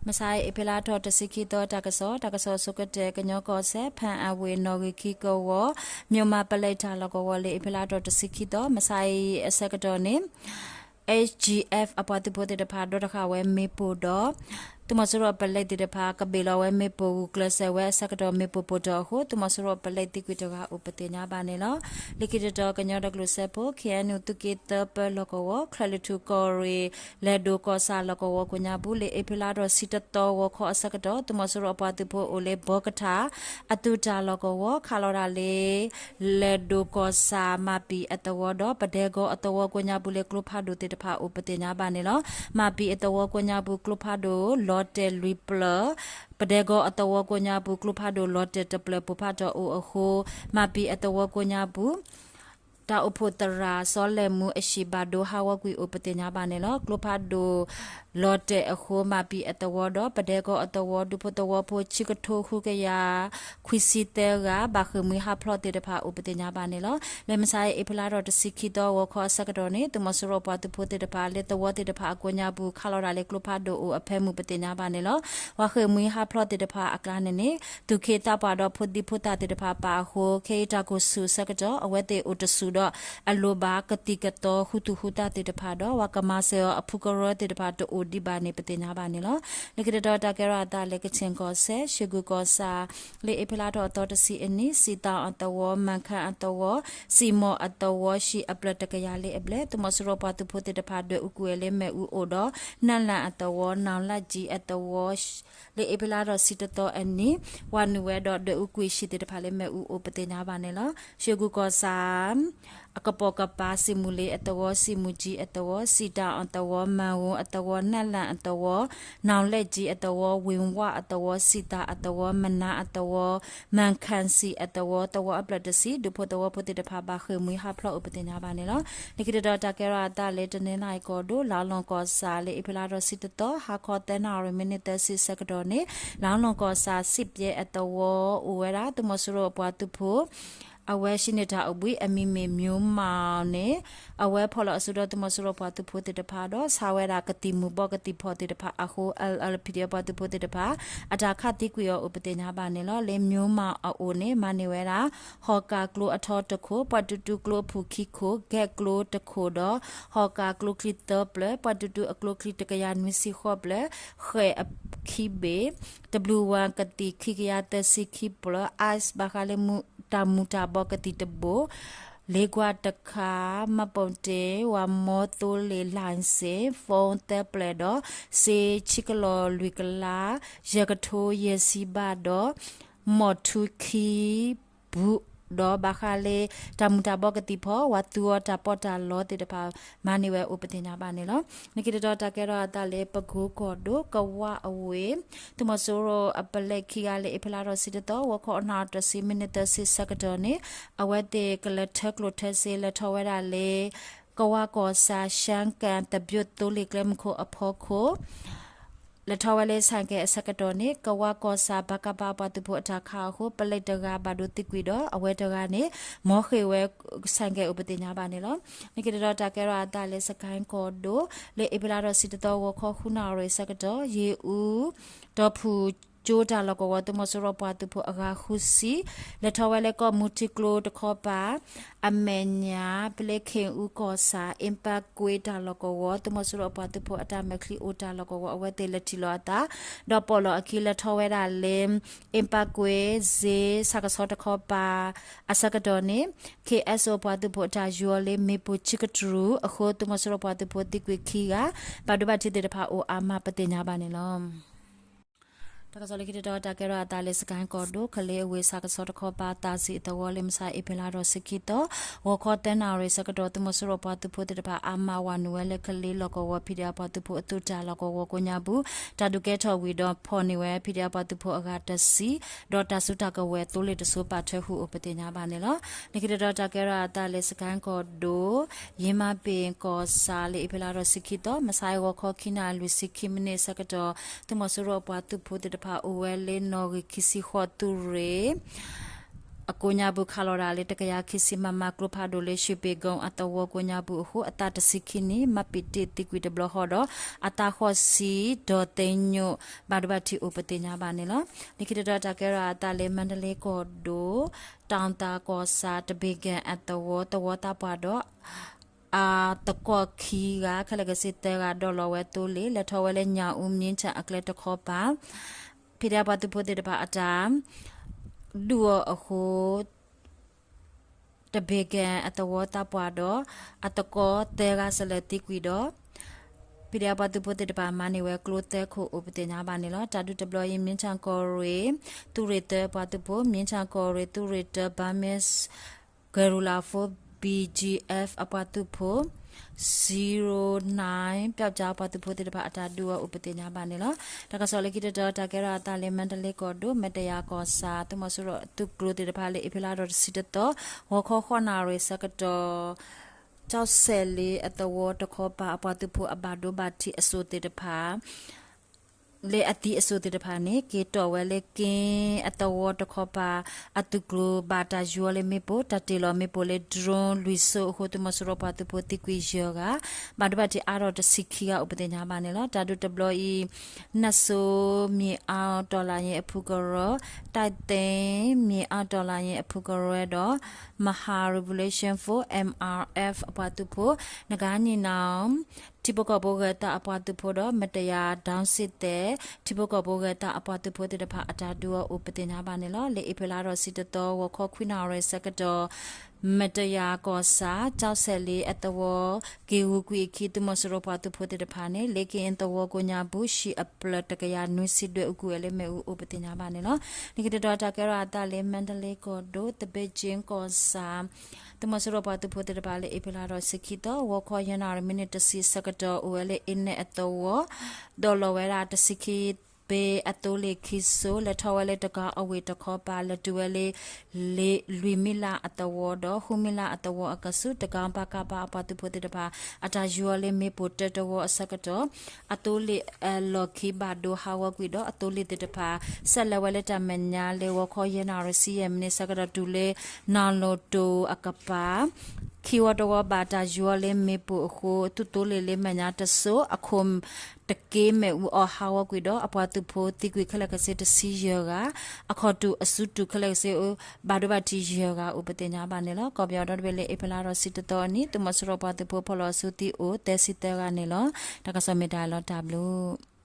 မုၢ်ဆါအံၤ အ့ဖြ့လါထီၣ်တဆံခံသီ တၢ်ကစီၣ်, တၢ်ကစီၣ်အဆိကတၢၢ် ကညီကီၢ်စဲၣ် ဖၣ်အဝ့ၢ် နီၣ်ဂံၢ်ခံကဝီၤ မၠိၣ်မးပလဲတၢ်လီၢ်ကဝီၤလၢ အ့ဖြ့လါထီၣ်တဆံခံသီ မုၢ်ဆါအံၤအဆၢကတီၢ်န့ၣ် H G F အပှၤသုးဖိသ့ၣ်တဖၣ် ဒိတဃာ်ဝဲမ့ၣ်ပိၢ်ဒီး သုးမီၤစိရိၤအပလဲသ့ၣ်တဖၣ် ကဘ့ၣ်လီၤဝဲမ့ၣ်ပိၢ်ဂုာ်ကျဲးစၢးဝဲအဆၢကတီၢ် မ့ၣ်ပိၢ်ပိၢ်ထီၣ်အဃိ သုးမီၤစိရိၤအပလဲသံကွံာ်တဂၤအိၣ်ပသ့ၣ်ညါဘၣ်န့ၣ်လီၤ. လၢခံတတီၤ ကညီဒီကလုာ်စၢဖှိၣ် K N U သုးက့သၢပၢလီၢ်ကဝီၤ ချၢၣ်လွံၢ်ထူၣ်ကီၢ်ရ့ၣ် လဲၤဒိၣ်ကီၢ်ဆၣ်လီၢ်ကဝီၤကိးညါပူၤ လၢအ့ဖြ့လါထီၣ်တဆံတသီ ဂီၤခီအဆၢကတီၢ် သုးမီၤစိရိၤအပှၤသုးဖိအိၣ်လၢဘီကထၣ် အသုးတၢ်လီၢ်ကဝီၤ ခးလီၤတၢ်လၢ လဲၤဒိၣ်ကီၢ်ဆၣ် မၤပံၤအသဝီဒီး ပဒဲကီအသဝီကိးညါပူၤလၢကျိဖးဒိၣ်သ့ၣ်တဖၣ်အိၣ်ပသ့ၣ်ညါဘၣ်န့ၣ်လီၤ. မၤပံၤအသဝီကိးညါပူၤ ကျိဖးဒိၣ်လီၤတဲာ်လွံၢ်ဖျၢၣ်, ပဒဲကီအသဝီကိးညါပူၤ ကျိဖးဒိၣ်လီၤတဲာ်တဖျၢၣ်ပိၢ်ဖးထီၣ်အိၣ်အဃိ မၤပံၤအသဝီကိးညါပူၤ တၢ်အိၣ်ဖှိၣ်သရၣ် စီၤလဲၣ်မူအဟံၣ်ဘၣ်ဒိဟးဂီၤကွံာ်အိၣ်ပသ့ၣ်ညါဘၣ်န့ၣ်လီၤ. ကျိဖးဒိၣ်လီၤတဲာ်အဃိ မၤပံၤအသဝီဒီး ပဒဲကီအသဝီ ဒူဖိသဝီဖိ ခံကထိဃုကယၤခွံဆံသၢဂၤ ဘၣ်ဃ့ၢ်မှံဟးဖျိးသ့ၣ်တဖၣ်အိၣ်ပသ့ၣ်ညါဘၣ်န့ၣ်လီၤ. လၢမုၢ်ဆါအံၤ အ့ဖြ့လါထီၣ်တဆံခံသီ ဂီၤခီအဆၢကတီၢ်န့ၣ် သုးမီၤစိရိၤပှၤသုးဖိသ့ၣ်တဖၣ် လၢသဝီသ့ၣ်တဖၣ်အကိးညါပူၤ ခးလီၤတၢ်လၢကျိဖးဒိၣ်အိၣ်အဖၢမုၢ်ပသ့ၣ်ညါဘၣ်န့ၣ်လီၤ. ပှၤဃ့ၢ်မှံဟးဖျိးသ့ၣ်တဖၣ်အကျါန့ၣ်န့ၣ် သူၣ်က့သးပှၢ်ဒီးဖိဒံဖိသၣ်သ့ၣ်တဖၣ်ပာ်အဃိ ခဲအံၤတၢ်ကိၢ်ဆူၣ်အဆၢကတီၢ် အဝဲသ့ၣ်အိၣ်တဆူၣ်ဒီး အလိၣ်ဘၣ်ကသံၣ်ကသီဃူသူၣ်ဃူသးသ့ၣ်တဖၣ်ဒီး ပှၤကမၤစၢၤအီၤအဖုကရၢသ့ၣ်တဖၣ်တအိၣ်ဒံးဘၣ်န့ၣ် ပသ့ၣ်ညါဘၣ်န့ၣ်လီၤ. လၢခံတတီၤ တၢ်ကဲထီၣ်အသးလၢ ကခၠ့ၣ်ကီၢ်စဲၣ် ရွှေကူကီၢ်ဆၣ် လၢအ့ဖြ့လါထီၣ်အသီတဆံအနံၤ စံးတီၤအသဝီ မၢ်ခၣ်အသဝီ စံၣ်မီၣ်အသဝီ ဟံၣ်အဖျၢၣ်တကယၤလၢအဘျဲၣ် သုးမီၤစိရိၤပှၤသုးဖိသ့ၣ်တဖၣ် ဒွဲၣ်အူကွံာ်ဝဲလၢမ့ၣ်အူအိၣ်ဒီး နၢ်လၣ်အသဝီ နီၣ်လၣ်ကၠံအသဝီ လၢအ့ဖြ့လါထီၣ်တဆံတသီအနံၤ ဝၤနုာ်ဝဲဒီး ဒွဲၣ်အူကွံာ်ဟံၣ်သ့ၣ်တဖၣ်လၢမ့ၣ်အူအိၣ်ပသ့ၣ်ညါဘၣ်န့ၣ်လီၤ. ရွှေကူကီၢ်ဆၣ် အကပိာ်ကပၤ စံၣ်မူၤလ့ၤအသဝီ စံၣ်မူၤကၠံအသဝီ စံၣ်တီၤအသဝီ မၢ်ဧိၤအသဝီ နၢ်လၣ်အသဝီ နီၣ်လဲၣ်ကၠံအသဝီ ဝ့ၢ်ဝၣ်အသဝီ စံၣ်သၣ်အသဝီ မနါအသဝီ မၢ်ခၣ်စံၣ်အသဝီ သဝီအဖျၢၣ်တဆံ ဒူဖိသဝီဖိသ့ၣ်တဖၣ် ဘၣ်ဃ့ၢ်မှံဟးဖျိးအိၣ်ပသ့ၣ်ညါဘၣ်န့ၣ်လီၤ. လၢခံတတီၤ တၢ်ကဲထီၣ်အသးလၢ တနီသရံၣ်ကီၢ်ဒိၣ် လါလီၢ်ကီၢ်ဆၣ် လၢအ့ဖြ့လါထီၣ်တဆံတသီ ဟါခီသၢနၣ်ရံၣ် မံးနံးသၢဆံအဆၢကတီၢ်န့ၣ် လါလီၢ်ကီၢ်ဆၣ် စံၣ်ပျဲအသဝီအိၣ်ဝဲဒၣ် သုးမီၤစိရိၤအပှၤသုးဖိ အဝဲဟံးန့ၢ်တၢ်အိၣ်ဘှံး အမံၤမ့ၢ် မျိုးမင်း န့ၣ် အဝဲဖီၣ်လီၤအစုဒီး သုးမီၤစိရိၤပှၤသုးဖိသ့ၣ်တဖၣ်ဒီး ဆါဝဲဒၣ်ကသံၣ်မူၤဘှီးကသံၣ်ဖီၣ်သ့ၣ်တဖၣ်အဃိ လလဖံးဒံး အပှၤသုးဖိသ့ၣ်တဖၣ် အတၢ်ခးသံကွံာ်အီၤအိၣ်ပသ့ၣ်ညါဘၣ်န့ၣ်လီၤ. လၢ မျိုးမင်း အအိၣ်န့ၣ် မၤန့ၢ်ဝဲဒၣ် ဟီၣ်ကၣ်ကျိအထီတခိၣ်, ပှၤတူၢ်တူၢ်ကျိအဖုၣ်ခံခိၣ်, ဂဲၤကျိတခိၣ်ဒီး ဟီၣ်ကၣ်ကျိချံသၢဖျၢၣ်, ပှၤတူၢ်တူၢ်အကျိချံတကယၤနွံဆံဃိးဖျၢၣ်, ဃဲၣ်အခံဘ့ၣ်, တဘျုးဝၣ်ကသံၣ်ခံကယၤသၢဆံခံဖျၢၣ်, ice ဘၣ်ဃးလၢတၢ်မူၤတၢ်ဘှီးကသံၣ်တဘိ, လ့ကွၢ်တခါ, မှတ်ပုံတင်, ဝၤမီသိလ့ၣ် license, phone သၢဖျၢၣ်ဒီး စ့ဆံကလီၢ်လွံၢ်ကလး, ယဲၢ်ကထိယဲၢ်ဆံဘးဒီး မီၣ်ထူခံ ဘူးဒီး ဘၣ်ဃးလၢတၢ်မူၤတၢ်ဘှီးကသံၣ်ဖီၣ် ဝၤသူအီၤတၢ်ပီးတၢ်လီသ့ၣ်တဖၣ် မၤန့ၢ်ဝဲအိၣ်ပသ့ၣ်ညါဘၣ်န့ၣ်လီၤ. လၢခံတတီၤ တၢ်ကဲထီၣ်အသးလၢ ပကိကီၢ်ဒိၣ် ကဝၣ်အဝ့ၢ် သုးမီၤစိရိၤအပလဲခံဂၤလၢ အ့ဖြ့လါထီၣ်တဆံတသီ ဂီၤခီအနၣ်ရံၣ်တဆံ မံးနံးသၢဆံအဆၢကတီၢ်န့ၣ် အဝဲသ့ၣ်ကလဲၤထၢကျိၣ်ထၢစ့ လဲၤထီၣ်ဝဲဒၣ်လၢ ကဝၣ်ကီၢ်ဆၣ် ရှမ်းကၣ်သဘျိၣ်သိလ့ၣ်ကျဲမုၢ်ခိၣ်အဖီခိၣ် လဲၤထီၣ်ဝဲလၢဆၣ်ကဲအဆၢကတီၢ်န့ၣ် ကဝၣ်ကီၢ်ဆၣ် ပကဖ ပှၤသုးဖိအတၢ်ခးအဃိ ပလဲတဂၤဘၣ်ဒိသံကွံာ်ဒီး အဝဲတဂၤန့ၣ် မီၢ်ဃ့ၢ်ဝဲဆၣ်ကဲအိၣ်ပသ့ၣ်ညါဘၣ်န့ၣ်လီၤ. လၢခံတတီၤ တၢ်ကဲထီၣ်အသးလၢ စကဲၣ်ကီၢ်ဒိၣ် လၢအ့ဖြ့လါထီၣ်တဆံတသီ ဂီၤခီဃုနၣ်ရံၣ်အဆၢကတီၢ် ယ့ၣ်အူ တီၢ်ဖုၣ်ကၠိတၢ်လီၢ်ကဝီၤ သုးမီၤစိရိၤပှၤသုးဖိအဂၤဃုဆံ လဲၤထီၣ်ဝဲလၢကီၢ်မူထံကျိတခီပၤ အမဲာ်ညါ ဖဲလၢခ့ၣ်အူကီၢ်ဆၣ် အ့ပၣ်ကွ့တၢ်လီၢ်ကဝီၤ သုးမီၤစိရိၤအပှၤသုးဖိအတၢ်မဲာ်ချံအိၣ်တၢ်လီၢ်ကဝီၤ အဝဲသ့ၣ်လဲၤထံၣ်လိာ်အသး ဒီးပိာ်လီၤအခံ လဲၤထီၣ်ဝဲဒၣ်လၢ အ့ပၣ်ကွ့ စ့ဆၣ်ကဆီတခီပၤ အဆၢကတီၢ်န့ၣ် ခ့ၣ်အဲးအိၣ် ပှၤသုးဖိအတၢ်ယူၤအီၤလၢမ့ၣ်ပိၢ်ခံကတြူၢ်အဃိ သုးမီၤစိရိၤပှၤသုးဖိသံကွံာ်ခံဂၤ ဘၣ်ဒိဘၣ်ထံးသ့ၣ်တဖၣ်အိၣ်အါမးပသ့ၣ်ညါဘၣ်န့ၣ်လီၤ. တၢ်ကစီၣ်လၢခံတတီၤ တၢ်ကဲထီၣ်အသးလၢ စကဲၣ်ကီၢ်ဒိၣ် ကလ့အဝ့ၢ် ဆၣ်ကဆီတခီပၤ သးစံၣ်အသဝီလၢ မုၢ်ဆါအ့ဖြ့လါထီၣ်တဆံခံသီ ဂီၤခီသၢနၣ်ရံၣ်အဆၢကတီၢ် သုးမီၤစိရိၤပှၤသုးဖိသ့ၣ်တဖၣ် အါမးဝၤနုာ်ဝဲလၢကလ့လီၢ်ကဝီၤ ဖံးဒဲးအပှၤသုးဖိအသုးတၢ်လီၢ်ကဝီၤကိးညါပူၤ တၢ်ဒုးကဲထီၣ်ဝံၤဒီး ဖီၣ်န့ၢ်ဝဲ ဖံးဒဲးအပှၤသုးဖိအဂၤတဆံ ဒီးတၢ်စုတၢ်ကဝဲၤသိလ့ၣ်တစိၤပာ်ထွဲဃုာ်အိၣ်ပသ့ၣ်ညါဘၣ်န့ၣ်လီၤ. လၢခံတတီၤ တၢ်ကဲထီၣ်အသးလၢ စကဲၣ်ကီၢ်ဒိၣ် ယ့မါပ့ၣ်ကီၢ်ဆၣ်လၢ အ့ဖြ့လါထီၣ်တဆံခံသီ မုၢ်ဆါအဂီၤခီခံနၣ်ရံၣ်လွံၢ်ဆံခံမံးနံးအဆၢကတီၢ် သုးမီၤစိရိၤအပှၤသုးဖိသ့ၣ်တဖၣ်အိၣ်ဝဲလၢနီၣ်ဂံၢ်ခံဆံဃိးသုးရ့ၣ် အကိးညါပူၤခးလီၤဒၣ်လၢ တကယၤခံဆံ မမ ကျိဖးဒိၣ်လၢ ရွှေပင်ကုန်း အသဝီကိးညါပူၤအဃိ အသးတဆံခံနံၣ် မၤပံာ်တ့ၢ်သံကွံာ်တဘျီဃီဒီး အသးဃိးဆံ ဒီးသ့ညိၣ် ဘၣ်ဒိဘၣ်ထံးအိၣ်ပသ့ၣ်ညါဘၣ်န့ၣ်လီၤ. လၢခံတတီၤတၢ်ကဲထီၣ်အသးလၢ မန္တလေးကီၢ်ဒိၣ် တောင်သာကီၢ်ဆၣ် တဘ့ၣ်ကၣ်အသဝီ သဝီသးပှၢ်ဒီး အသကိးခံဂၤ ခဲလၢာ်ခဲဆ့သၢဂၤ ဒိးလီၤဝဲသိလ့ၣ် လဲၤထီၣ်ဝဲလၢ ညၣ်အူ မြင်းခြံ အကျဲတခီပၤ ဖံးဒဲးပှၤသုးဖိသ့ၣ်တဖၣ်အတၢ် ဒုးအီၤအဃိ တဘ့ၣ်ကၣ်အသဝီသးပှၢ်ဒီး အသကိးသၢဂၤစလၢၤသံကွံာ်ဒီး ဖံးဒဲးပှၤသုးဖိသ့ၣ်တဖၣ် မၤန့ၢ်ဝဲကျိသၢခိၣ်အိၣ်ပသ့ၣ်ညါဘၣ်န့ၣ်လီၤ. တၢ်ဒုးတဘျီအံၤ မြင်းခြံကီၢ်ရ့ၣ် သုးရ့ၣ်သၢပှၤသုးဖိ မြင်းခြံကီၢ်ရ့ၣ် သုးရ့ၣ်တၢ Burmese Guerrilla Force ဘီ ဂျီ အ့ဖ် အပှၤသုးဖိ zero nine ပျောက်ကျား ပှၤသုးဖိသ့ၣ်တဖၣ်အတၢ်ဒုးအီၤအိၣ်ပသ့ၣ်ညါဘၣ်န့ၣ်လီၤ. တၢ်ကစီၣ်လၢခံတတီၤ တၢ်ကဲထီၣ်အသးလၢ မန္တလေးကီၢ်ဒိၣ် မတ္တရာကီၢ်ဆၣ် သုးမီၤစိရိၤသုးကျိၤသ့ၣ်တဖၣ်လၢ အ့ဖြ့လါထီၣ်တဆံတသီ ဂီၤခီဃိးနၣ်ရံၣ်ဆၢကတီၢ် ကၠီၣ်စဲၣ်လ့အသဝီတခီပၤ အပှၤသုးဖိအဘၣ်ဒိဘၣ်ထံးအစိၣ်သ့ၣ်တဖၣ် လၢအသံအစိၣ်သ့ၣ်တဖၣ်န့ၣ် က့ၤတီၣ်ဝဲလၢက့အသဝီတခီပၤ အသုးကျိၤဘၣ်တၢ်ယူၤအီၤလၢမ့ၣ်ပိၢ် တၢ်တ့ၢ်လီၤမ့ၣ်ပိၢ်လၢ drone လွံၢ်စိအဃိ သုးမီၤစိရိၤပှၤသုးဖိသံကွံာ်ယဲၢ်ဂၤ ဘၣ်ဒိဘၣ်ထံးအါထီၣ်တဆံခံဂၤအိၣ်ပသ့ၣ်ညါဘၣ်န့ၣ်လီၤ. တၢ်ဒုးတဘျီအံၤ နၢ်စိမ့ၣ်အါတီၢ်လၢ်ယ့အဖုကရၢ တၢ်သ့မ့ၣ်အါတီၢ်လၢ်ယ့အဖုကရၢဒီး Mha Revolution Force မၣ်အါရ့ၣ် အပှၤသုးဖိ နဂါနံၣ်နီၤ ထံဖိကီၢ်ဖိဂဲၤသးအပှၤသုးဖိဒီး မတယၤ ဒၢစ့ၣ်သဲး ထံဖိကီၢ်ဖိဂဲၤသးအပှၤသုးဖိသ့ၣ်တဖၣ်အတၢ်ဒုးအီၤအိၣ်ပသ့ၣ်ညါဘၣ်န့ၣ်လီၤ. လၢအ့ဖြ့လါထီၣ်ဆံတသီ ဂီၤခီခွံနၣ်ရံၣ်ဆၢကတီၢ် မတယၤကီၢ်ဆၣ် ကၠီၣ်စဲၣ်လ့အသဝီ က့ၤဂုာ်ကွံာ်အခံ သုးမီၤစိရိၤပှၤသုးဖိသ့ၣ်တဖၣ်န့ၣ် လၢက့အသဝီကိးညါပူၤ ဟံၣ်အဖျၢၣ်တကယၤနွံဆံဒွဲၣ်အူကွံာ်ဝဲလၢမ့ၣ်အူအိၣ်ပသ့ၣ်ညါဘၣ်န့ၣ်လီၤ. လၢခံတတီၤတၢ်ကဲထီၣ်အသးလၢ မန္တလေးကီၢ်ဒိၣ် သဘ့ၣ်ကၠ့ကီၢ်ဆၣ် သုးမီၤစိရိၤပှၤသုးဖိသ့ၣ်တဖၣ်လၢ အ့ဖြ့လါထီၣ်ဆံခံသီ ဂီၤခီယဲၢ်နၣ်ရံၣ်မံးနံးတဆံဆၢကတီၢ် အိၣ်ဝဲလၢအ့နဲၣ်အသဝီ ဒိးလီၤဝဲဒၣ်တဆံခံ ဘ့အသိလ့ၣ်ခံစိ လဲၤထီၣ်ဝဲလၢတကီအဝ့ၢ်တခီပၤ လဲၤတုၤဝဲလၢ လွံၢ်မံလါအသဝီဒီး ဃုမံလါအသဝီအကဆူး တကီပၤကပၤ အပှၤသုးဖိသ့ၣ်တဖၣ် အတၢ်ယူၤအီၤလၢမ့ၣ်ပိၢ်တၢတဝီအဆၢကတီၢ် အသိလ့ၣ်အလီၢ်ခံဘၣ်ဒိဟးဂီၤကွံာ်ဒီး အသိလ့ၣ်သ့ၣ်တဖၣ် ဆဲးလဲၤဝဲလၢတၢ်မဲာ်ညါလၢဂီၤခီယဲၢ်နၣ်ရံၣ်ဆံယဲၢ်မံးနံးဆၢကတီၢ်တုၤလၢ နၣ်လိၤတိၤအကပၤ ခံဝီတဝီဘၣ်တၢ်ယူၤအီၤလၢမ့ၣ်ပိၢ်အဃိ သုးသိလ့ၣ်လၢမဲာ်ညါတစိၤ အခိၣ်တက့မ့ၣ်အူအီၤဟးဂီၤကွံာ်ဒီး အပှၤသုးဖိသံကွံာ်ခဲလၢာ်ခဲဆ့တဆံယဲၢ်ဂၤ အခီၣ်တူာ်အစုတူာ်ခဲလၢာ်ခဲဆ့ ဘၣ်ဒိဘၣ်ထံးယဲၢ်ဂၤအိၣ်ပသ့ၣ်ညါဘၣ်န့ၣ်လီၤ. ကီၢ်ပယီၤဒီတဘ့ၣ်လၢ အ့ဖြ့လါထီၣ်ဆံတသီအနံၤ သုးမီၤစိရိၤပှၤသုးဖိဖီၣ်လီၤအစုသံအိၣ်သၢဆံသၢဂၤန့ၣ်လီၤ. တၢ်ကစီၣ်မ့ၢ်တၢ်လီၤတၢ်ဘျုး